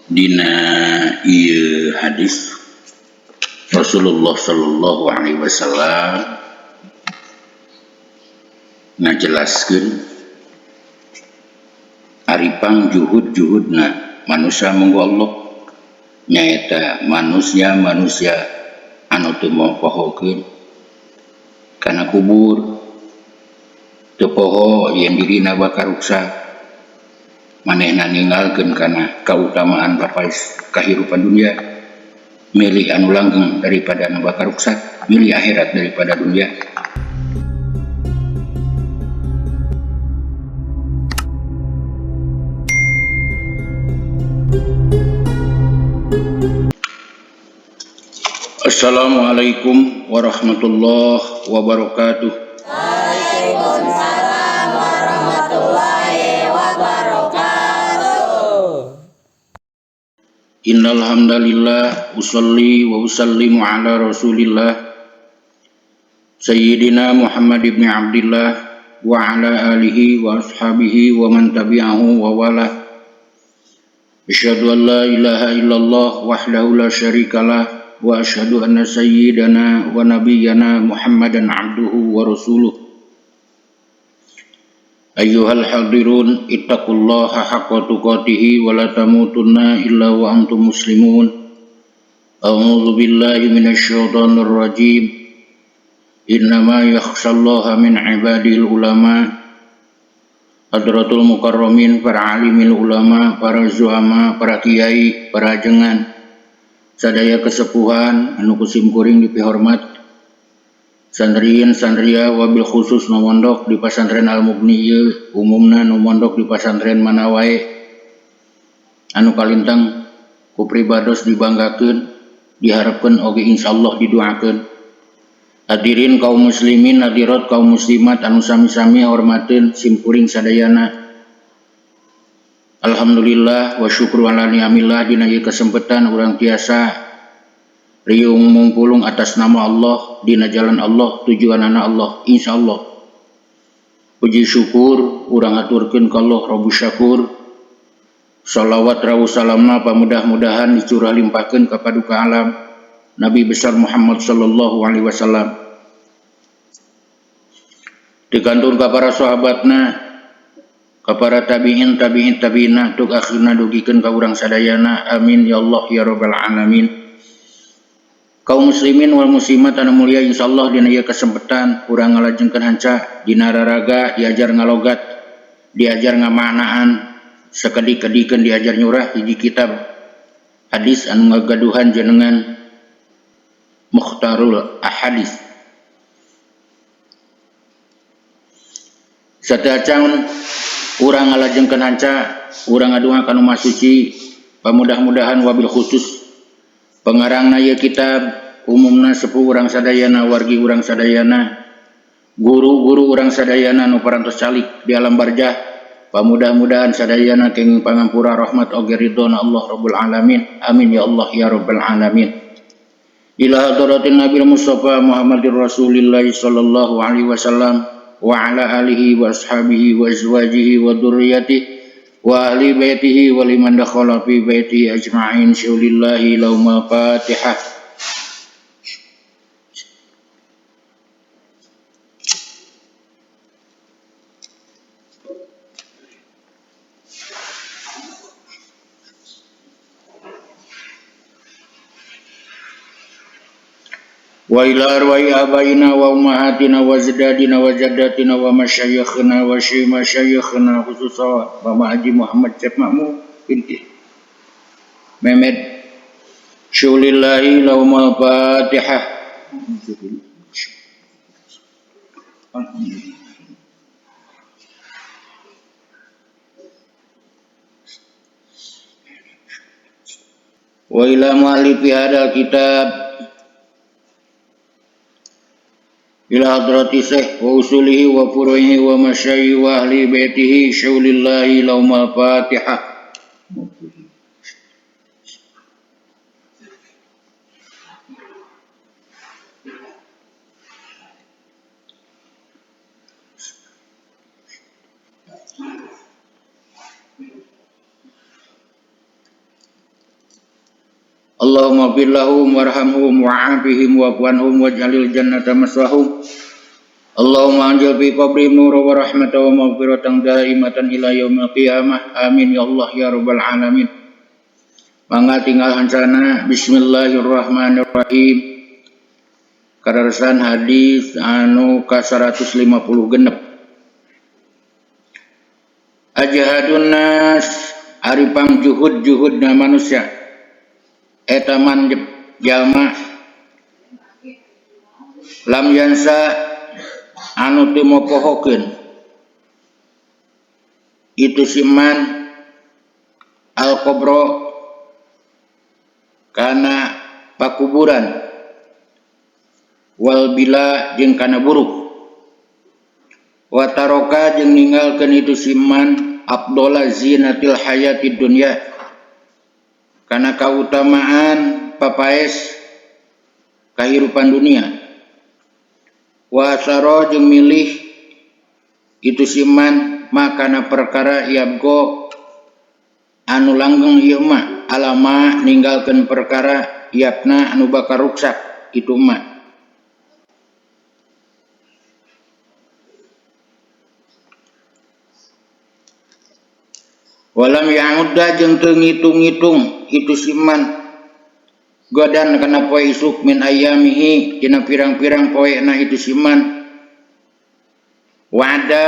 Dina ieu hadis Rasulullah sallallahu alaihi wasallam ngajelaskeun ari pang juhud-juhudna manusia munggu Allah nyaeta manusia-manusia anu teu mopohokeun kana kubur, teu poho yen dirina bakal ruksak, manehna ninggalkeun kana kautamaan papais kahirupan dunia, milih anu langgeng daripada anu bakal ruksak, milih akhirat daripada dunia. Assalamualaikum warahmatullahi wabarakatuh. Waalaikumsalam warahmatullahi wabarakatuh. Innal hamdalillah usalli wa usallimu ala Rasulillah Sayyidina Muhammad ibn Abdillah wa ala alihi wa ashabihi wa man tabi'ahu wa wala. Asyhadu an la ilaha illallah wahdahu la syarikalah wa asyhadu anna sayyidana wa nabiyyana Muhammadan abduhu wa rasuluh. Ayyuhal hadirun ittaqullaha haqqa tuqatih wa la tamutunna illa wa antum muslimun. A'udzu billahi minasyaitonir rajim. Innama yakhshallaha min ibadil ulama. Hadratul mukarramin, para alimil ulama, para zuama, para kiai, para ajengan, sadaya kesepuhan anu kusim kuring dipihormat, santriin santria wabil khusus nu mondok di pasantren Al-Mughni ieu, umumna nu mondok di pasantren mana wae anu kalintang ku pribados dibanggakeun, diharapkeun oge insyaallah didoakeun. Hadirin kaum muslimin, hadirat kaum muslimat anu sami-sami hormateun simkuring sadayana. Alhamdulillah wa syukru ala ni'amillah dina ieu kesempatan urang tiasa riung mungpulung atas nama Allah dina jalan Allah tujuanana Allah insyaallah. Puji syukur urang aturkeun ka Allah Rabbus Syakur. Salawat rawuh salamna pamudah-mudahan dicurah limpahkeun ka paduka alam Nabi besar Muhammad sallallahu alaihi wasallam. Dikantun ka para sahabatna, ka para tabi'in tabi'in tabi'ina tuk akhirna dugikeun ka urang sadayana. Amin ya Allah ya rabbal alamin. Kaum muslimin wal muslimat anu mulia, insyaallah dina ieu kesempatan urang ngalajengkeun hanca dina raraga diajar ngalogat, diajar ngamaknaan, sakedik-kedikeun diajar nyurah hiji kitab hadis anu ngagaduhan jenengan Mukhtarul Ahadis. Sateuacan urang ngalajengkeun hanca, urang ngadua ka nu Maha Suci, pamudah-mudahan wabil khusus pengarangna ieu kitab, umumna sepuh urang sadayana, wargi urang sadayana, guru-guru urang sadayana nu parantos calik di alam barjah, pamudah-mudahan sadayana kenging pangampura rahmat oge ridhona Allah Rabbul Alamin. Amin ya Allah ya Rabbal Alamin. Ila hadratin Nabi Mustafa Muhammadir Rasulillah sallallahu alaihi wasallam wa ala alihi wa ashabihi wa azwajihi wa dzurriyyatihi wa ahli baitihi wa liman dakhala fi baitihi ajma'in. Syaulillahi laumul Fatihah. Wa ila arwahi abaina wa ummahatina wa ajdadina wa jaddatina wa masyayikhna wa masyayikhna khususan Mama Haji Muhammad Cep Makmu binti Mehmet. Syulillahi laumul Fatihah. Wa ila mu'allifi hadzal kitab ila hadrati syekh wa usulihi wa furu'ihi wa masyayikhi wa ahli baitihi. Syaulillahi laumul Fatihah. Allahumma ighfir lahum warhamhum wa'afihim wa'fu anhum waj'alil jannata maswahum. Allahumma anzil fi qabrihim nura wa rahmatan wa maghfiratan daimatan ila yaumil qiyamah. Amin ya Allah ya rabbal alamin. Mangga tinggal hancana. Bismillahirrahmanirrahim. Kararesan hadis anu ka 150 genep. Ajhadun nas ari pangjuhud-juhudna manusia eta man jalma lam yansa anu teu mopohokeun itu siman al-qabra kana pakuburan wal bila jeung kana buruk wa taroka jeung ninggalkeun itu siman afdhala zinatil hayatid dunya kana kautamaan papaes kahirupan dunia wa asaro jeung milih itu siman makana perkara yabgo anu langgeng ieu mah alama ninggalkeun perkara yapna anu bakal ruksak itu mah. Walam ya'udda jeung teu ngitung-ngitung itu siman godan kana poe isuk min ayamihi dina pirang-pirang poena itu siman wada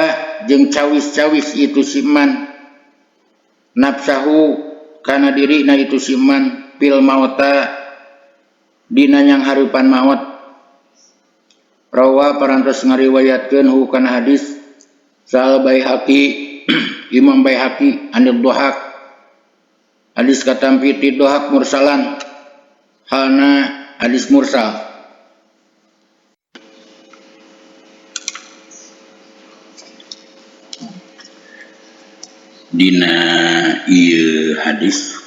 jeung cawis-cawis itu siman nafsahu kana dirina itu siman fil mauta dina nyang hareupan maot. Rawa parantos ngariwayatkeun hu kana hadis Sal Baihaqi Imam Baihaqi anil Dhahak hadis katampi ti Dhahak mursalan halna hadis mursal. Dina ieu hadis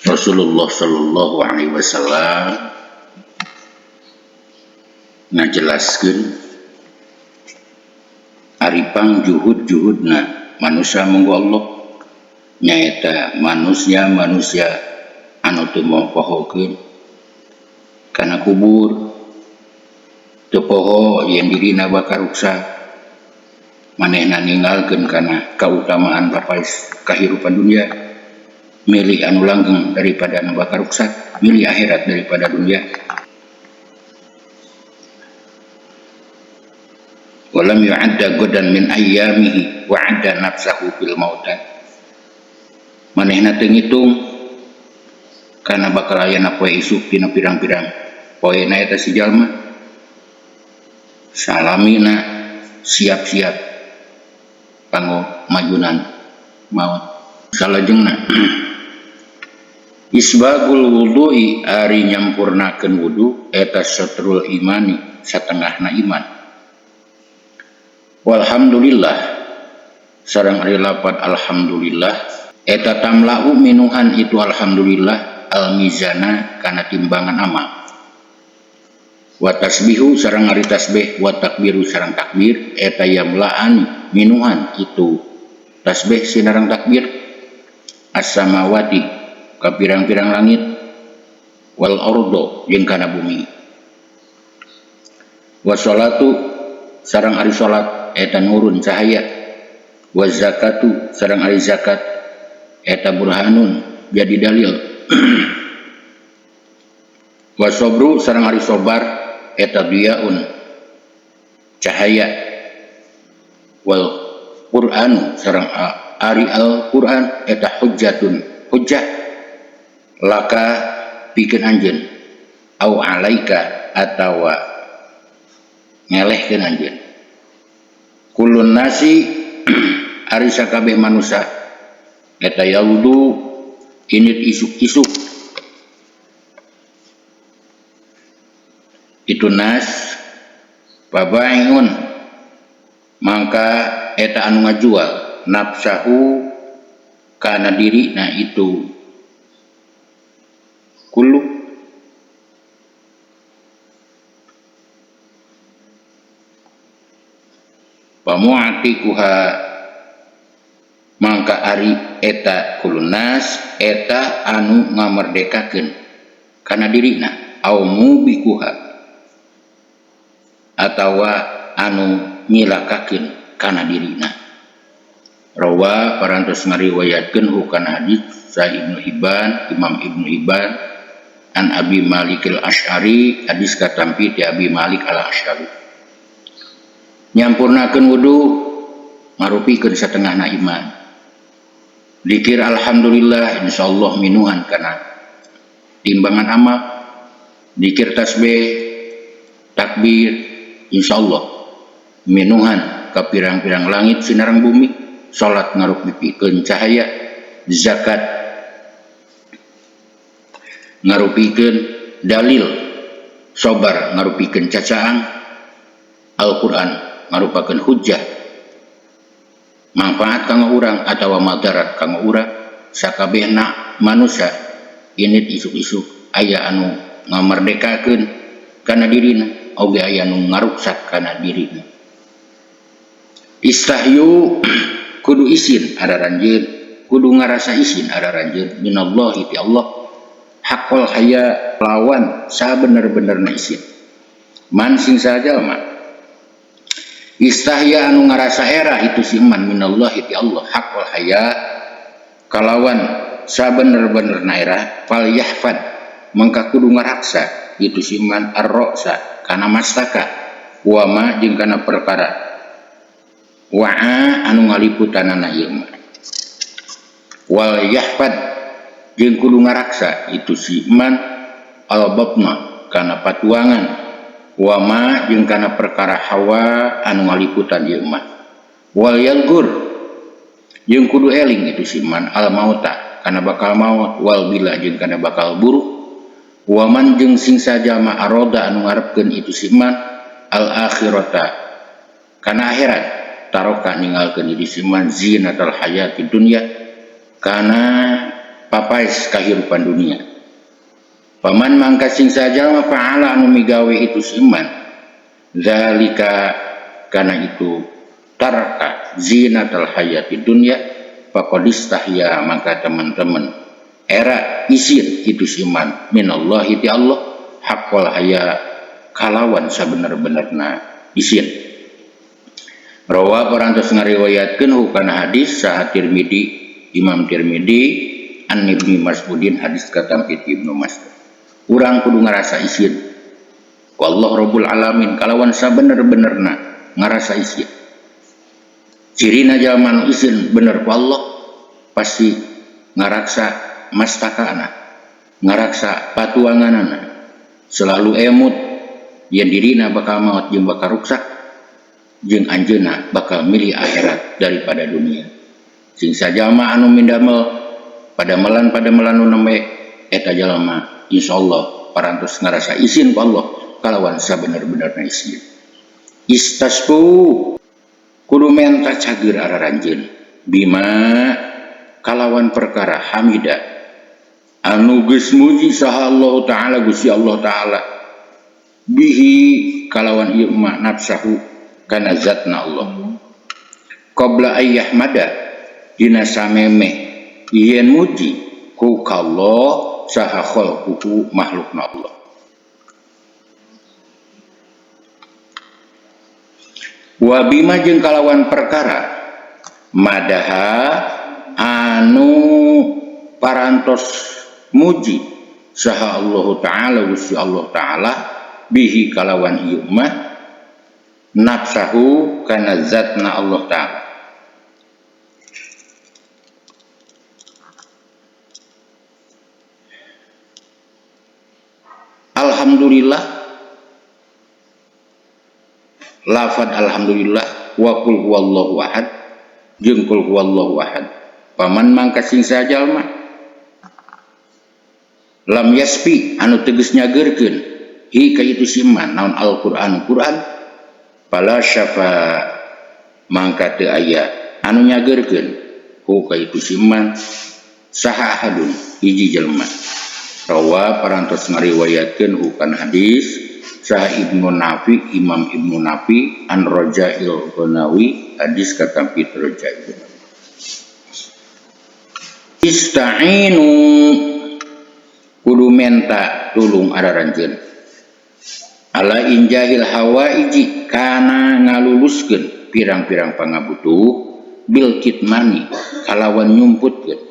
Rasulullah sallallahu alaihi wasallam ngajelaskeun ari pangjuhud-juhudna manusia munggu Allah nyaeta manusia-manusia anu teu mopohokeun kana kubur teu poho yen dirina bakal ruksak manehna ninggalkeun kana kautamaan papaes kahirupan dunia milih anu langgeng daripada anu bakal ruksak milih akhirat daripada dunia. Walam yu'adda godan min ayyamihi wa'adda nafsahu fil mauta manehna teu ngitung kana bakal aya na poe isuk dina pirang-pirang poena eta si jalma salamina siap-siap kanggo majunan maut. Salajengna isbagul wudu'i ari nyampurnakeun wudu eta satrul imani satengahna iman. Walhamdulillah sareng ari lapad alhamdulillah eta tamla'u minuhan itu alhamdulillah almizana kana timbangan amal. Wa tasbihu sareng ari tasbih wa takbiru sareng takbir eta yamla'an minuhan itu tasbih sinareng takbir as-samawati ka pirang-pirang langit wal ardo jeung kana bumi. Wa sholatu sareng ari salat eta nurun cahaya wa zakatu sareng ari zakat eta burhanun jadi dalil. Wa sabru sareng ari sabar eta diaun cahaya wal Qur'anu sareng ari Al-Qur'an eta hujjatun hujjah laka pikeun anjeun au alaika atawa ngelehkeun anjeun. Kulun nasi ari sakabeh manusia eta yaudu init isuk-isuk itu nas babaiun mangka eta anu ngajual nafsahu kana dirina itu kullu pamu'atikuha mangka ari eta kulunas eta anu ngamerdekakeun Kana dirina au mubikuha atawa anu nyilakakeun kana dirina. Rawa parantos ngariwayatkeun hu kana hadis sa Ibnu Hibban, Imam Ibnu Hibban an Abi Malik al-Asy'ari, hadis katampi ti Abi Malik al-Asy'ari. Nyampurnakeun wudu ngarupikeun satengahna iman. Dikir alhamdulillah insyaallah minuhan kana timbangan amal. Dikir tasbih takbir insyaallah minuhan ka pirang-pirang langit sinareng bumi. Salat ngarupikeun cahaya, zakat ngarupikeun dalil, sabar ngarupikeun cacaang, Al-Qur'an ngarupakeun hujjah manfaat kanggo urang atawa madarat kanggo urang. Sakabehna manusia init isuk-isuk aya anu ngamerdekakeun kana dirina oge aya anu ngaruksak kana dirina. Istahyu kudu isin araranjeun, kudu ngarasa isin araranjeun minallahi ti Allah haqqal haya lawan sabener-benerna isin. Man sing sajalma istahya anu ngarasa era itu si man minallahi ti Allah haqqal haya kalawan sabener-benerna era fal yahfad mangka kudu ngaraksa itu si man ar-ra'sa kana mastaka wa ma jeung kana perkara wa'a anu ngaliputanana ieu mah. Wal yahfad jeung kudu ngaraksa itu si man al-batna kana patuangan wa ma jeung kana perkara hawa anu ngaliputan ieu mah. Wal yalgur jeung kudu eling itu si man al mauta kana bakal maut wal bila jeung kana bakal buruk. Wa man jeung sing sajama aroda anu ngarepkeun itu si man al akhirata kana akhirat taroka ninggalkeun itu si man zinatal hayati dunya kana papaes kahirupan dunia. Paman mangka sing sajalma fa'ala anu migawe itu si man zalika kana itu tarka zinatal hayati dunya faqad istahya maka teman-teman era isin itu si man minallahi ti Allah haqqal haya kalawan sabener-benerna isin. Rawa parantos ngariwayatkeun hukana hadis saha Tirmidzi, Imam Tirmidzi an Ibnu Mas'udin hadis katampi Ibnu Mas'ud. Urang kudu ngarasa isin ku Allah Rabbul Alamin kalawan sabener-benerna ngarasa isin. Cirina jalma nu isin bener ku Allah pasti ngaraksa mastakana, ngaraksa patuanganana, selalu emut yen dirina bakal maot jeung bakal ruksak jeung anjeunna bakal milih akhirat daripada dunia. Sing sajalma anu mindamel padamelan-padamelan nu nembe eta jalma insyaallah parantos ngarasa isin ku Allah kalawan sabener-benerna isin. Istasfu kudu menta cageur araranjeun bima kalawan perkara hamida anu geus muji saha Allah Ta'ala Gusti Allah Ta'ala bihi kalawan ieu ma nafsahu kana zatna Allah qabla ayyahmada dina sameme yen muji ku Allah saha khalquhu makhlukna Allah. Wa bima jeung kalawan perkara madaha anu parantos muji saha Allah Ta'ala Gusti Allah Ta'ala bihi kalawan ieu mah nafsahu kana zatna Allah Ta'ala. Alhamdulillah lafad alhamdulillah wa qul huwallahu ahad jeung qul huwallahu ahad. Paman mangka sing sajalma lam yaspi anu tegas nyageurkeun hi ka itu siman naon Al-Qur'an Qur'an pala syafa mangka teu aya anu nyageurkeun hu ka itu siman saha ahadun hiji jelema. Rawa parantos ngariwayatkeun hu kana hadis saha Ibnu Nafi Imam Ibnu Nafi an Rajail Ghanawi hadis katampi Rajail Ghanawi. Ista'inu kudu Kudu menta tulung araranjeun ala injahil hawaiji kana ngaluluskeun pirang-pirang pangabutuh bil kitmani kalawan nyumputkeun.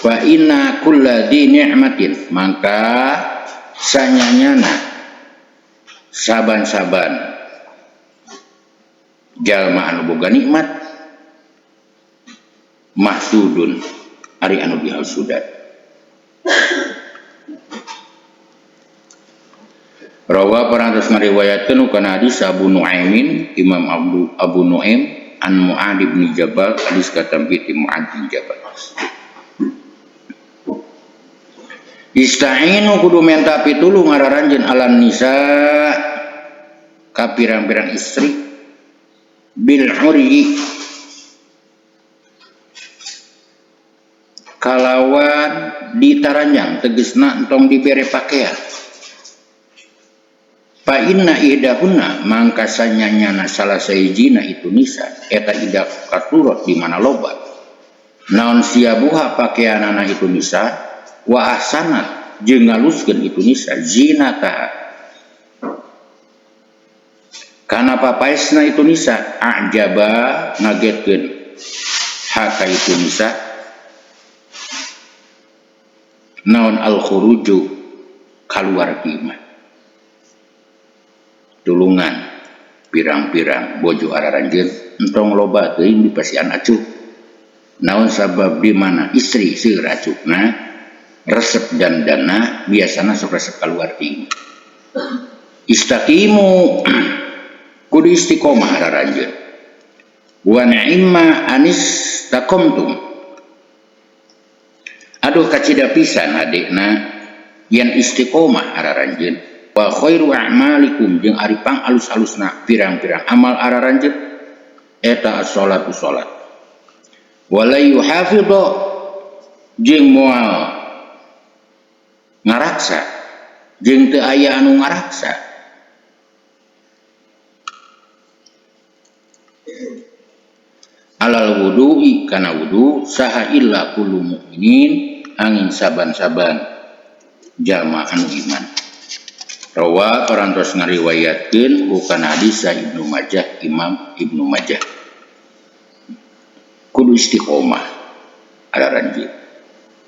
Fa inna kulla di ni'matin mangka sanyanyana saban-saban jalma anu boga nikmat mahsudun ari anu dihasudan. Rawa parantos ngariwayatkeun kana hadis Abu Nuaimin Imam Abu Nuaim an Mu'adz bin Jabal hadis katampi ti Mu'adz bin Jabal. Ista'inu kudu menta pitulung araranjeun alan nisa ka pirang-pirang istri bil uryi kalawan ditaranjang tegesna entong dibere pakaian. Fa inna ihdahunna mangka sanyanyana salah sahijina itu nisa eta ida katurot di mana loba naon siabuha pakaianana itu nisa wa ahsanat jeung ngaluskeun itu nisa zinataha kana papaesna itu nisa ajaba ngagetkeun haka itu nisa naon al khuruju kaluar imah tulungan pirang-pirang bojo araranjeun entong loba teuing dipasian acuh naon sabab di mana istri seueur acukna resep dan dana biasana sok resep kaluar ti imah. Istaqimu kudu istiqomah araranjeun wa ni'ma anis taqamtum aduh kacida pisan adekna yen istiqomah araranjeun wa khairu a'malikum jeung ari pang alus-alusna pirang-pirang amal araranjeun eta as-sholatu salat wala yuhafidhu jeung moal ngaraksa jeung teu aya anu ngaraksa alal wudu'i kana wudu saha illa kullu mu'minin angin saban-saban jalma anu iman. Rawa parantos ngariwayatkeun hukana hadis Ibnu Majah Imam Ibnu Majah. Kudu istiqomah araranjeun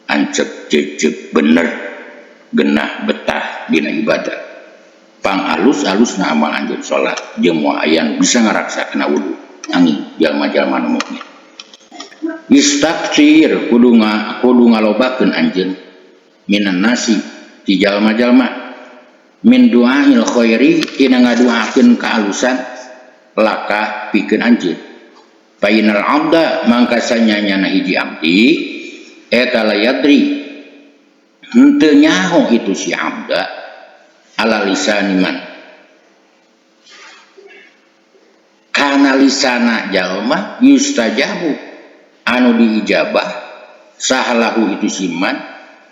ancep jejeg bener genah betah dina ibadah pang alus-alusna amal anjeun salat jeung moal aya nu bisa ngaraksa kana wudu angin jalma-jalma nu mukmin. Istaktsir kudu ngalobakeun anjeun minan nasi ti jalma-jalma min du'ail khairi tina ngaduakeun kaalusan laka pikeun anjeun. Fa innal abda mangka sanyanyana hiji abdi eta layadri henteu nyaho itu si abda ala lisaniman kana lisana jalma yustajabu anu diijabah sahlahu itu siman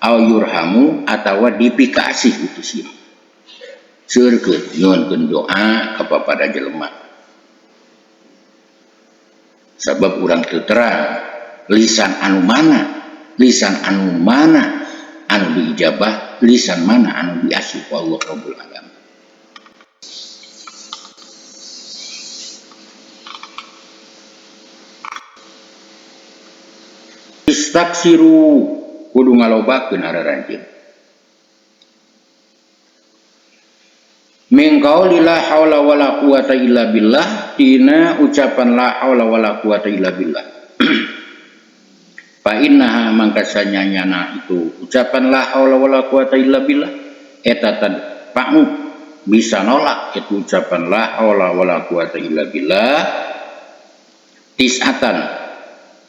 au yurhamu atawa dipikasih itu siman. Seueurkeun nyuhunkeun doa ka papada jelema sabab urang teu terang lisan anu mana anu diijabah lisan mana anu diasuh ku Allah Rabbul Alamin. Istaksiru kudu ngalobakeun araranjeun min qauli la haula wala quwata illa billah tina ucapan la haula wala quwata illa billah. Fa innaha mangka sanyanyana itu ucapan la haula wala quwata illa billah eta tadfa'u bisa nolak itu ucapan la haula wala quwata illa billah tis'atan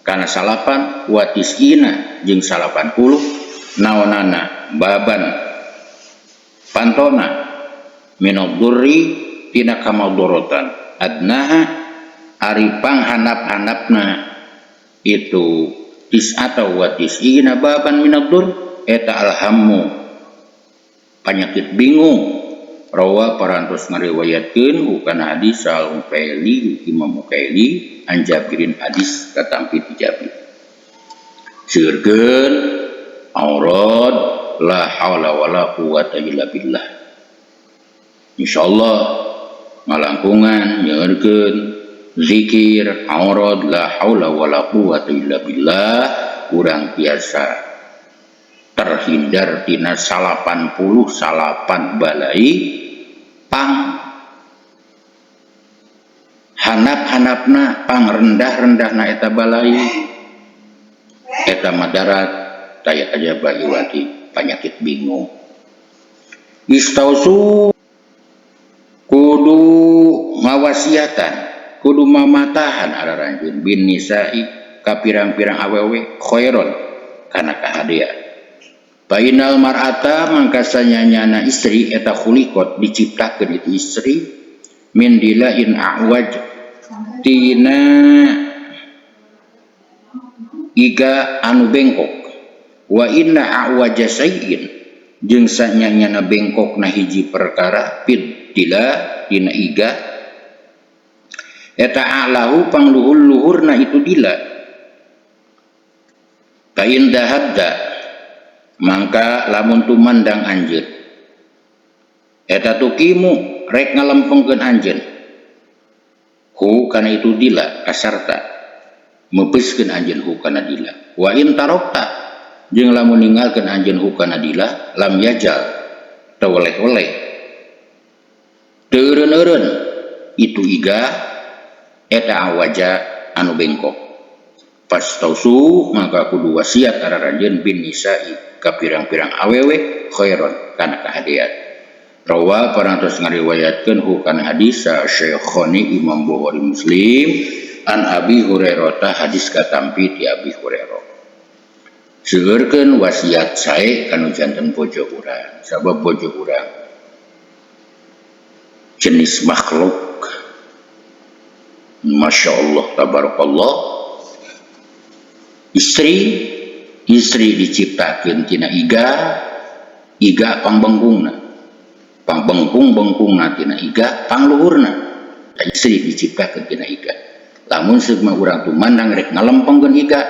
kana salapan wa tis'ina jeung 80 naonana baban pantona minad-durri tina kamadorotan adnaha ari panghandap-handapna itu tis'ata wa tis'ina baban minad-dur eta alhammu panyakit bingung. Rawa parantos ngariwayatkeun hukana hadis Al-Uqaili Imam Uqaili an Jabirin hadis katampi ti Jabir. Seueurkeun aurad la haula wala quwata illa billah. Insyaallah ngalangkungan nyeurkeun zikir aurad la haula wala quwata illa billah urang tiasa terhindar tina 89 balai pang handap-handapna pang rendah-rendahna eta balai eta madarat taya kajaba iwati panyakit bingung. Istausu kudu ngawasiatan kudu mamatahan araranjeun bin nisa'i ka pirang-pirang awewe khairon kana kahadean. Bainal mar'ata mangka sanyanyana istri eta khuliqat diciptakeun itu istri min dilain a'waj tina iga anu bengkok wa inna a'waja syai'in jeung sanyanyana bengkok na hiji perkara fid dila tina iga eta a'lahu pangluhur-luhurna itu dila kain dahabda mangka lamun tumandang anjeun eta tukimu rek ngalempengkeun anjeun hu kana itu dila kasarta meupeuskeun anjeun hu kana dila wa in tarokta jeung lamun ninggalkeun anjeun hu kana dila lam yajal teu oleh-oleh teu eureun-eureun itu iga eta awaja anu bengkok. Pastausu maka kudu wasiat araranjeun bin nisa'i ka pirang-pirang awewe khairon kana kahadean. Rawa parantos ngariwayatkeun hu kana hadis Syekhoni Imam Bukhari Muslim an Abi Hurairah hadis katampi ti Abi Hurairah. Seueurkeun wasiat sae kanu janten bojo urang sabab bojo urang jenis makhluk Masya Allah tabarakallah. Istri diciptakeun tina iga, iga pangbengkungna, pangbengkung-bengkungna tina iga pangluhurna. Istri diciptakeun tina iga. Lamun seugma urang tumandang rek ngalempengkeun iga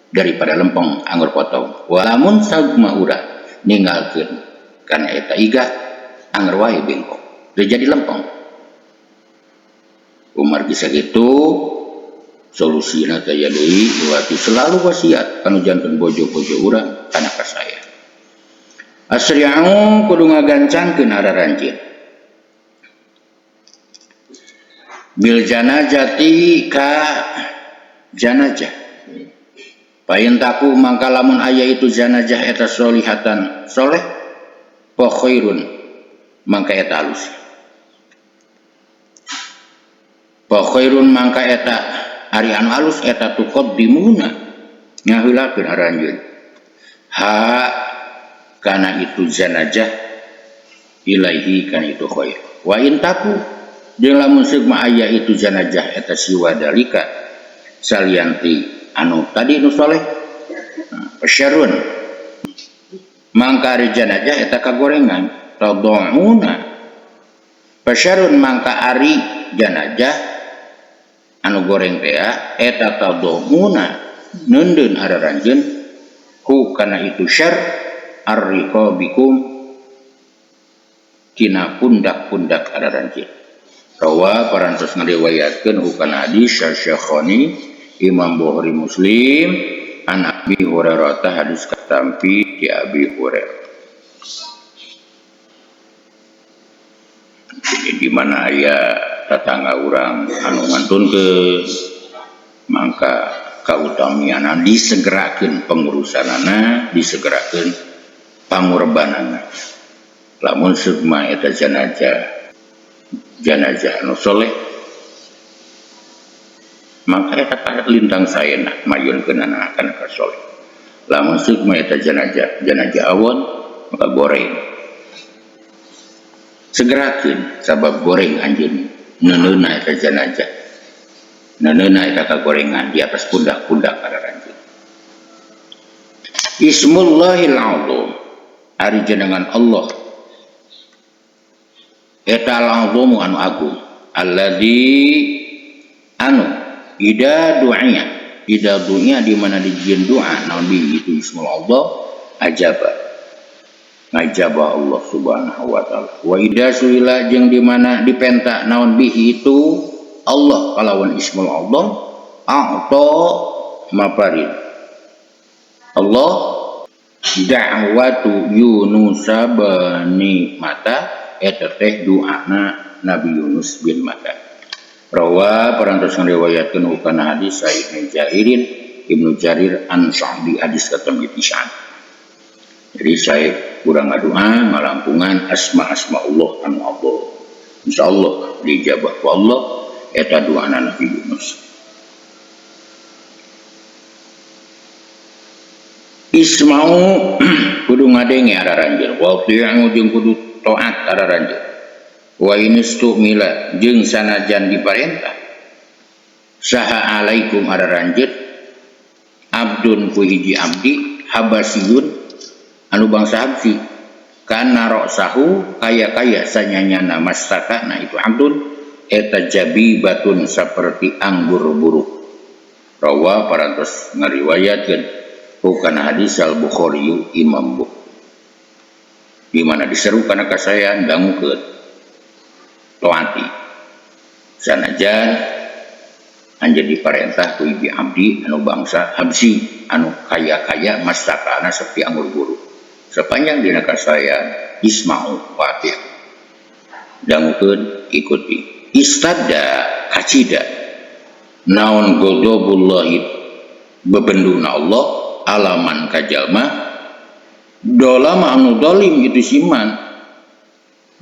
daripada lempeng anggur potong. Walamun saugma urang ninggalkeun kana eta iga anggur wae bengkok, teu jadi lempeng. Umar bisa gitu solusina teh aya deui berarti selalu wasiat kanu janten bojo-bojo urang kana ka saya. Asri'u kudu ngagancangkeun araranjeun bil janazati ka janazah. Paintaku mangka lamun aya itu janazah eta solihatan soleh fa khairun mangka eta alus. Fa khairun mangka eta ari anu alus eta tuqaddimuna ngaheulakeun aranjeun ha kana itu janazah ilaihi kana itu khair. Wa in taku jeung lamun seugma aya itu janazah eta siwa dalika salianti anu tadi nu soleh syarrun mangka ari janazah eta kagorengan tad'una fasyarrun mangka ari janazah anu goreng teh eta tad'una neundeun araranjeun hu kana itu syar arriqabikum tina pundak-pundak araranjeun. Rawa parantos ngariwayatkeun hu kana hadis Syekhani Imam Bukhari Muslim an Abi Hurairah hadis katampi ti Abi Hurairah. Jadi di mana aya tetangga urang anu ngantunkeun mangka kautamianana disegerakeun pengurusanana, disegerakeun pangorbanana. Lamun seugma eta janazah anu soleh maka eta lintang saena mayunkeunana kana ka soleh. Lamun seugma eta janazah awon maka goreng. Segerakeun sabab goreng anjeun neuneuna eta janazah. Neuneuna eta kagorengan di atas pundak-pundak araranjeun. Ismullahil azim ari jenengan Allah eta al-azimu anu agung alladzi anu ida du'a di mana dijieun doa naon bi itu ismul Allah ajaba Ngajabah Allah Subhanahu wa taala. Wa idza suila jeung di mana dipenta naon bihi itu Allah kalawan ismul Allah a'ta maparin. Allah da'watu Yunus bani Mata eta teh doana Nabi Yunus bin Mata. Rawa parantos ngriwayatkeun hukana hadis Sa'id Jairin Ibnu Jarir an Sa'bi hadis katem pisan. Jadi saya kurang ngadoa ngalangkungan asma-asma Allah anu Allah. Insyaallah dijabah ku Allah eta doana Nabi Yunus. Isma'u kudu ngadenge araranjeun wa ti'u jeung kudu taat araranjeun. Wa inistu mila jeung sanajan diparentah saha alaikum araranjeun abdun ku hiji abdi habasiyun anu bangsa Habsi kana ra'sahu kaya-kaya sanyanyana mastakana itu abdun eta jabibatun saperti anggur buruk. Rawa parantos ngariwayatkeun hukana hadis Al-Bukhari Imam Bukhari. Di mana diseru kana kasayan dangukeun taati sanajan anjeun diparentah ku hiji abdi anu bangsa Habsi anu kaya-kaya mastakana seperti anggur buruk. Sepanjang dina kasayan isma'u wa ati'u dangukeun ikuti. Istada kacida naon godobullahi bebenduna Allah alaman kajalma dolama anu dolim itu siman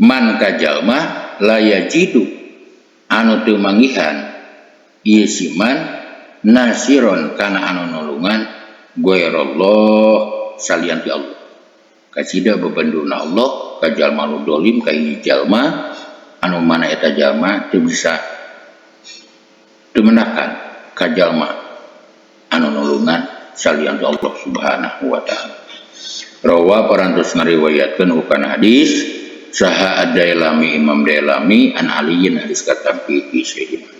man kajalma layajidu anu teu manggihan ieu siman nasiron kana anu nulungan ghairallah salian ti Allah. Kacida bebenduna Allah ka jalma anu dolim ka hiji jalma anu mana eta jalma teu bisa teu menakan ka jalma anu nulungan salian ti Allah Subhanahu wa taala. Rawa parantos ngariwayatkeun hukana hadis saha ad-Dailami Imam Dailami an Aliyin hadis katampi ti Sayyidina.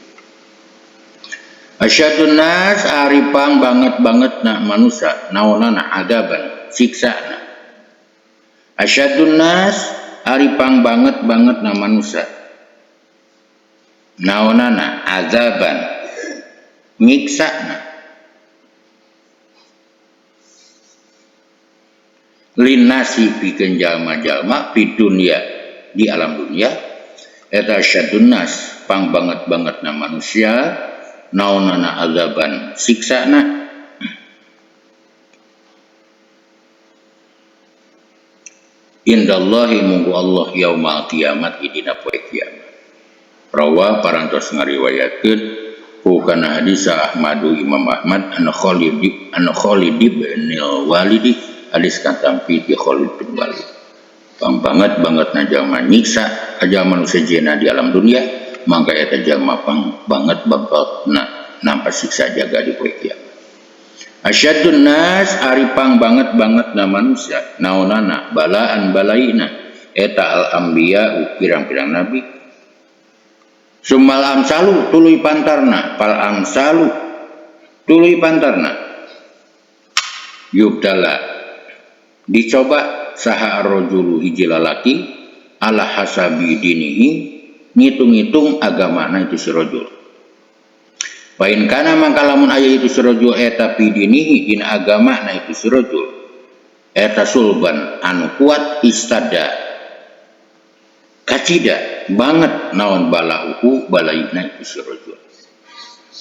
Asyadun nas aripang banget-banget na manusia naonana adaban siksana. Asyadun nas aripang banget-banget na manusia naonana azaban nyiksana. Linasi pikeun jalma-jalma di dunia di alam dunia eta asyadun nas pang banget-banget na manusia naonana azaban siksana. Indallahi munggu Allah yaumal kiamat dina poe kiamat. Rawa parantos ngariwayatkeun hukana hadis Ahmadu Imam Ahmad an Khalid bin Walid hadis katampi ti Khalid bin Walid. Pang banget banget na jalma nyiksa ka jalma nu sejenna di alam dunia mangka eta jalma pang banget bakal na nampa siksa jaga di poe kiamat. Asyadun nas ari pang banget banget na manusia naonana balaan balaina eta al anbiya pirang-pirang nabi. Sumal amsalu tuluy pantarna pal amsalu tuluy pantarna yubdala dicoba saha ar-rajulu hiji lalaki ala hasabi dinihi ngitung-ngitung agamana itu si rajul. Pain kana mangka lamun aya itu si rajul eta fi dinihi dina agamana itu si rajul eta sulban anu kuat istada kacida banget naon balauhu balaina itu si rajul.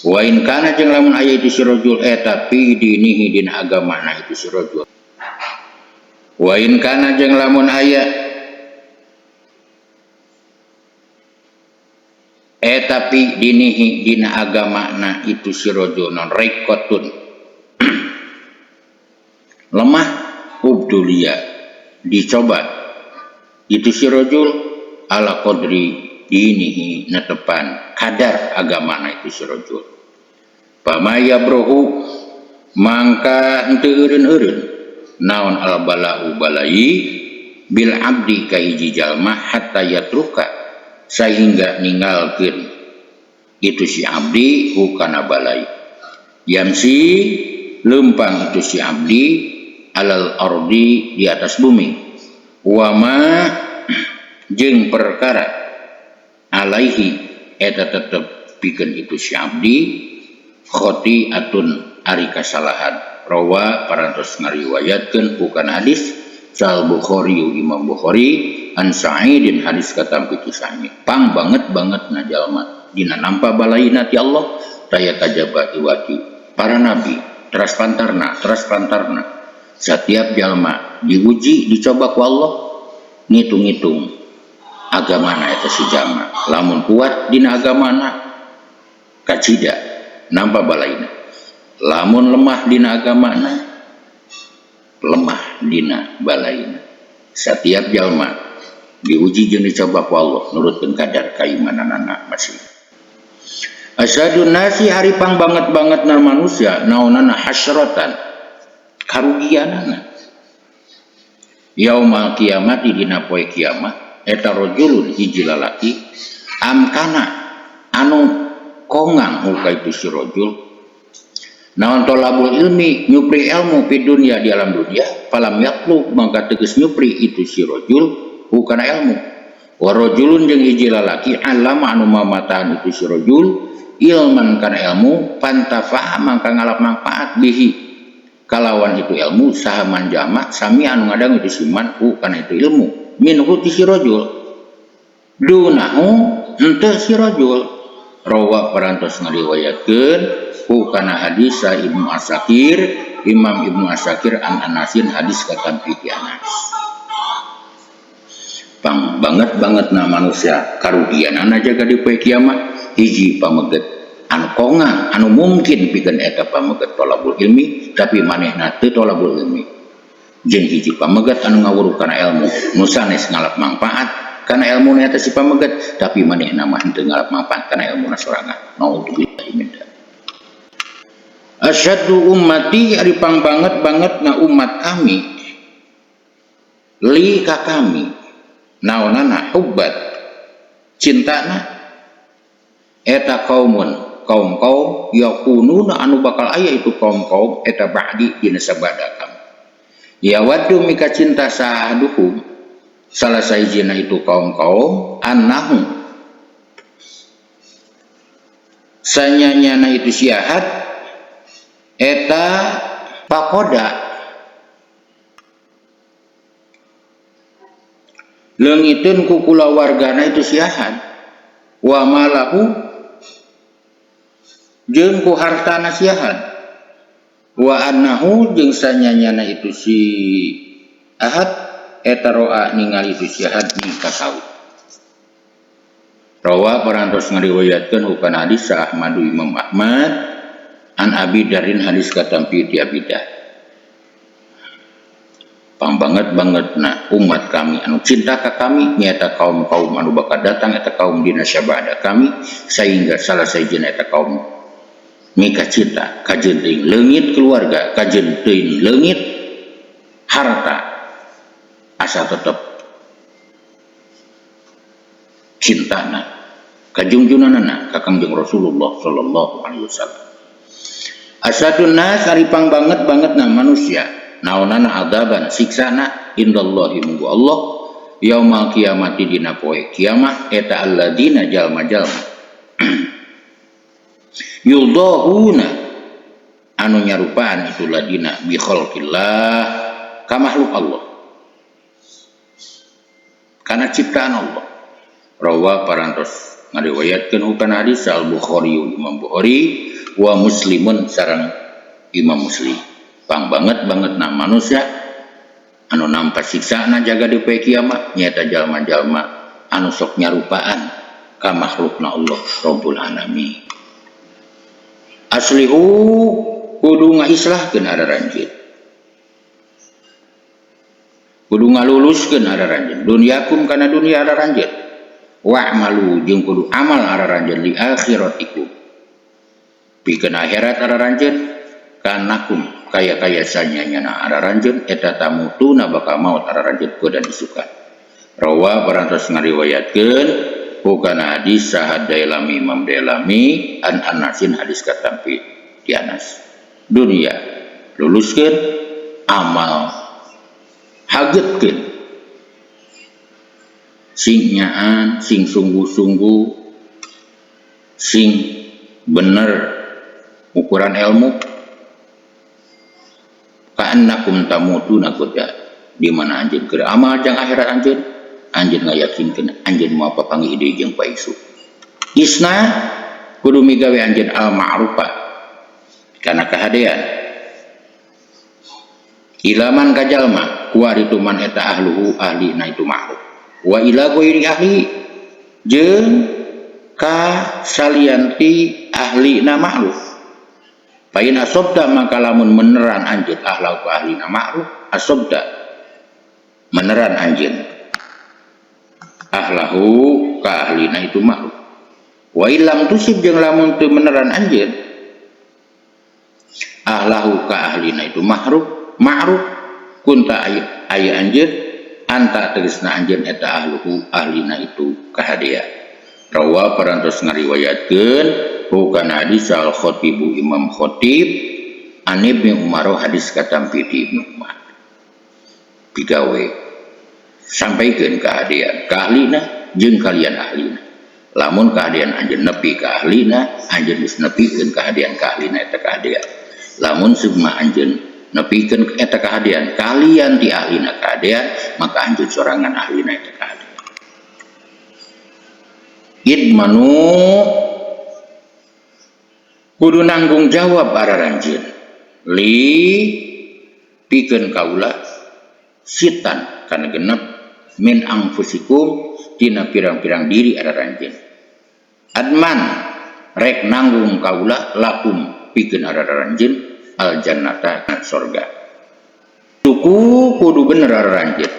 Wa in kana jeung lamun aya itu si rajul eta fi dinihi dina agamana itu si rajul. Wa in kana jeung lamun aya eta fi dinihi dina agamana itu si rajul non rekotun lemah ubdulia dicoba itu si rajul ala qadri dinihi netepan kadar agamana itu si rajul. Pama yabrohu mangka henteu eureun-eureun naon al bala'u balai bil abdi ka hiji jalma hatta yatruka sehingga ninggalkeun itu si abdi hukana balai. Yamsi lempang itu si abdi alal ardi di atas bumi Wama jeung perkara alaihi eta tetep pikeun itu si abdi khati'atun ari kasalahan. Rawa parantos ngariwayatkeun bukan hadis Sal Bukhari Imam Bukhari an Sa'idin hadis katampi ti Sa'id. Pang banget banget na jalma dina nampa balaina ti Allah taya kajaba iwati para nabi teras pantarna teras pantarna. Setiap jalma diuji dicoba ku Allah ngitung-ngitung agamana eta si jalma. Lamun kuat dina agamana kacida nampa balaina. Lamun lemah dina agamana lemah dina balaina. Setiap jalma diuji jeung dicoba ku Allah nurutkeun kadar kaimananana masih. Asyadun nasi ari pang banget-banget na manusia naonana hasratan karugianana. Yaumal kiamati dina poe kiamat eta rajulun hiji lalaki amkana anu kongang huka itu si rajul naon tolabul ilmi nyupri ilmu fi dunya di alam dunia falam yatlub mangka tegas nyupri itu si rajul hukana ilmu wa rajulun jeung hiji lalaki alama anu mamatahan itu si rajul ilman kana ilmu pantafa mangka ngalap manfaat bihi kalawan itu ilmu saha manjama sami anu ngadang itu siman hu kana itu ilmu minhu ti si rajul dunahu henteu si rajul. Rawa parantos ngariwayatkeun hu kana hadis Ibnu Asakir Imam Ibnu Asakir an Anasin hadis katampi ti Anas. Pang banget banget na manusia karugianana jaga di poe kiamat hiji pameget anu kongang anu mungkin pikeun eta pameget tolabul ilmi tapi manehna teu tolabul ilmi jeung hiji pameget anu ngawuru kana ilmu nu sanes ngalap manfaat kana ilmu eta si pameget tapi manehna mah henteu ngalap manfaat kana ilmuna sorangan. Naudzubillah min dzalik. Asyaddu ummati ari pang banget banget na umat kami li ka kami naonana hubbat cintana eta kaumun kaum-kaum yakununa anu bakal aya itu kaum-kaum eta ba'di dina sabada kami ya waddu mika cinta sahaduhum salah sahijina itu kaum-kaum annahu sanyanyana itu siahat eta pakoda leungiteun ku kulawargana itu siahat wa malahu jeung ku hartana siahat wa annahu jeung sanyanyana itu si ahad eta roa ningali itu siahat ni katawi. Rawa parantos ngariwayatkeun hukana hadis Ahmadu Imam Ahmad an Abi Darin hadis katampi ti Abi Dar. Pang banget banget na umat kami anu cinta ka kami nyaeta kaum-kaum anu bakal datang eta kaum dina sabada kami sehingga salah sahijina eta kaum mika cinta kajeun teuing leungit keluarga kajeun teuing leungit harta asal tetep cintana kajungjunanana ka Kangjeng Rasulullah sallallahu alaihi wasallam. Asadun nas ari pang banget banget na manusia naonana adaban siksana indallahi munggu Allah yaumal kiamati dina poe kiamah eta alladzina jalma-jalma yudahuna anu nyarupaan itu ladina bi khalqillah ka makhluk Allah kana ciptaan Allah. Rawa parantos ngariwayatkeun hukana hadis Al Bukhari Imam Bukhari wa Muslimun sareng Imam Muslim. Pang banget banget na manusia anu nampa siksana jaga di poe kiamat nyaeta jalma-jalma anu sok nyarupaan ka makhlukna Allah Rabbul Alamin. Aslihu kudu ngaislahkeun araranjeun kudu ngaluluskeun araranjeun dunyakum kana dunya araranjeun wa'malu jeung kudu amal araranjeun li akhiratikum pikeun akhirat araranjeun kanakum kaya-kaya sanyanyana araranjeun eta tamutuna bakal maot araranjeun kudu disukan. Rawa parantos ngariwayatkeun hukana hadis sahad Dailami Imam Dailami an Anasin hadis katampi di Anas. Dunia luluskeun amal hagetkeun Sing nyaan, sing sungguh-sungguh, sing bener ukuran ilmu. Ka'annakum tamutuna ghadan, di mana anjeun keur amal jang akhirat anjeun, anjeun ngayakinkeun anjeun moal papanggih deui jeung paisu. Isna kudu migawe anjeun al ma'rufa kana kahadean. Ilaman ka jalma kuari tu man eta ahluhu ahli na itu ma'ruf. Wa ila ghairi ahli jeung ka salianti ahli na ma'ruf. Fa in asobta maka lamun meneran anjeun ahlau ka ahli na ma'ruf, asobta meneran anjeun ahlahu ka ahli na itu ma'ruf. Wa illam tusib jeung lamun teu meneran anjeun ahlahu ka ahli na itu ma'ruf, ma'ruf kunta aya anjeun anta tegasna anjeun eta ahluhu ahlina itu kahadean. Rawa parantos ngariwayatkeun bukan hadis al khatibu Imam Khatib an Ibnu Umar hadis katampi ti Ibnu Umar. Digawe sampaikeun kahadean ka ahlina jeung kalian ahlina. Lamun kahadean anjeun nepi ka ahlina, anjeun geus nepikeun kahadean ka ahlina eta kahadean. Lamun sugma anjeun nepikeun eta kahadean kalian ti ahlina kahadean, maka anjeun sorangan ahlina eta kahadean. Idmanu kudu nanggung jawab araranjeun li pikeun kaula sitan kana genep min angfusikum tina pirang-pirang diri araranjeun. Adman rek nanggung kaula lakum pikeun araranjeun al jannata sorga. Tuku kudu bener araranjeun.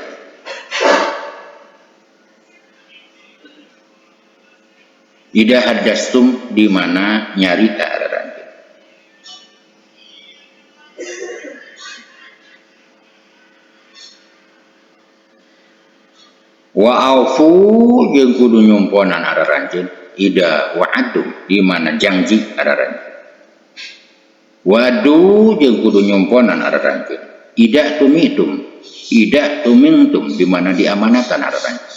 Ida hadastum di mana nyarita araranjeun. Wa aufu jeung kudu nyumponan araranjeun ida wa'adum di mana janji araranjeun. Wadu jeung kudu nyumponan araranjeun ida tumitum ida tumintum di mana diamanatan araranjeun.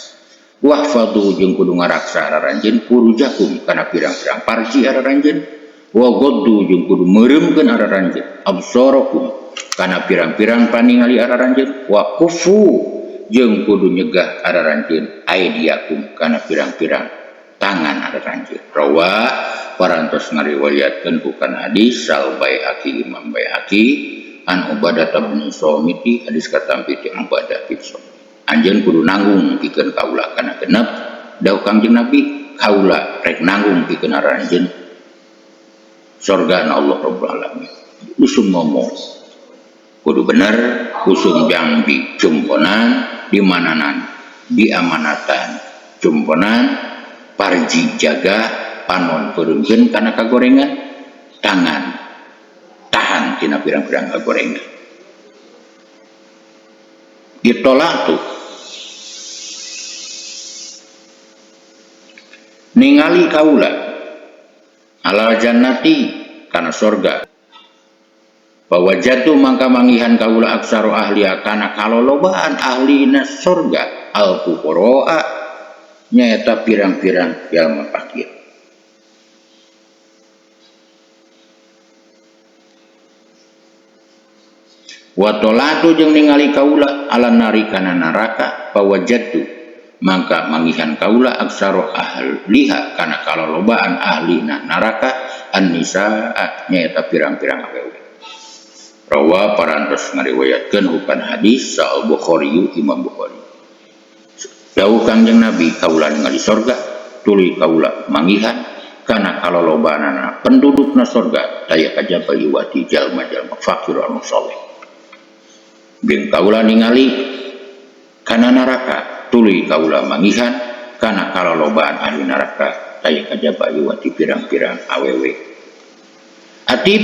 Wahfadu jeung kudu ngaraksa araranjeun furujakum kana pirang-pirang parji araranjeun. Wa gaddu jeung kudu meureumkeun araranjeun absarakum kana pirang-pirang paningali araranjeun. Wa kufu jeung kudu nyegah araranjeun aidiakum kana pirang-pirang tangan araranjeun. Rawa parantos ngariwayatkeun bukan hadis Sal Baihaqi Imam Baihaqi an Ubadah bin Samiti hadis katampi ti Ubadah bin Samit. Anjeun kudu nanggung pikeun kaula kana genep dawuh Kangjeng Nabi kaula rek nanggung pikeun aranjeun sorga na Allah Rabbul Alamin. Usum ngomong kudu bener, usum jangbi cumponan di mananan diamanatan cumponan parji jaga panon peureukeun kana kagorengan tangan tahan tina pirang-pirang kagorengan. Ditolak tuh ningali kaula alal jannati kana sorga bawajatu mangka mangihan kaula aksaro ahliya kana kalolobaan ahlina sorga al fuqaraa nyaeta pirang-pirang jalma fakir. Wa tolatu jeung ningali kaula ala nari kana neraka bawajatu mangka mangihan kaula aksaro ahliha kana kalolobaan ahlina neraka an-nisaa nyaeta pirang-pirang awewe. Rawa parantos ngariwayatkeun bukan hadis Sahih Bukhari Imam Bukhari. Dawuh Kangjeng Nabi kaula ningali sorga tuluy kaula mangihan kana kalolobaanana pendudukna sorga daya kajaba iwati jalma-jalma fakir anu saleh. Jeung kaula ningali kana neraka tuluy kaula mangihan kana kalolobaan ahli neraka daya kajaba iwati pirang-pirang awewe. Atib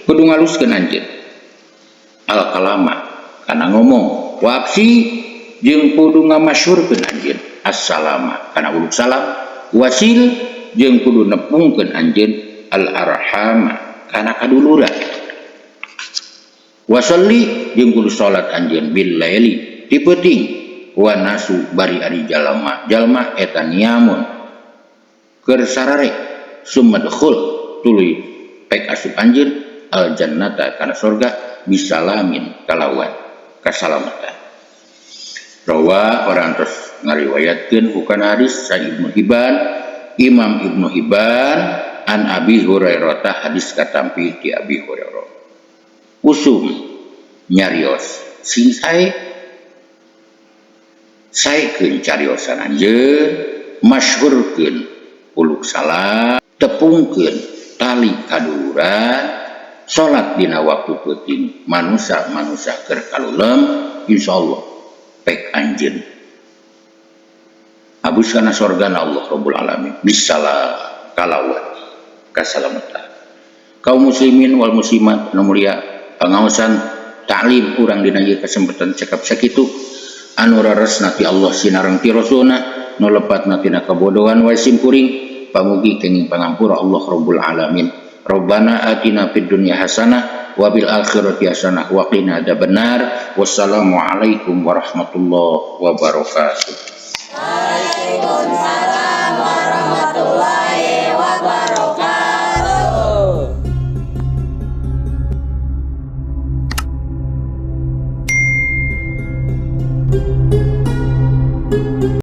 kudu ngaluskeun anjeun al kalama kana ngomong wapsi jeung kudu ngamasyhurkeun anjeun assalama kana uluk salam wasil jeung kudu nepungkeun anjeun al arhama kana kaduluran wasalli jeung kudu salat anjeun bil laili di peuting Wa nasu bari ari jalma-jalma eta niamun keur sarare. Summa dukhul, tuluy pek asup anjeun, al jannata kana sorga, bisalamin kalawan kasalamatan. Rawa orang terus ngariwayatkeun hukana hadis sa Ibnu Hibban, Imam Ibnu Hibban, an Abi Hurairah, hadis katampi ti Abi Hurairah. Usum nyarios sing sae, saekeun cariosan anjeun, masyhurkeun uluk salam, tepungkeun tali kaduluran, salat dina waktu peuting, manusa-manusa keur kalulem, insyaallah pek anjeun abus kana sorgana Allah Rabbul Alamin bisalam kalawan kasalamatan. Kaum muslimin wal muslimat anu mulia, pangaosan taklim urang dina ieu kesempatan cekap sakitu. Anu raresna ti Allah sinareng ti Rasulna, nu lepatna tina kabodohan wae simkuring, pamugi kenging pangampura Allah Rabbul Alamin. Rabbana atina fid dunya hasanah wa bil akhirati hasanah wa qina adzabannar. Wassalamualaikum warahmatullahi wabarakatuh. Waalaikumsalam.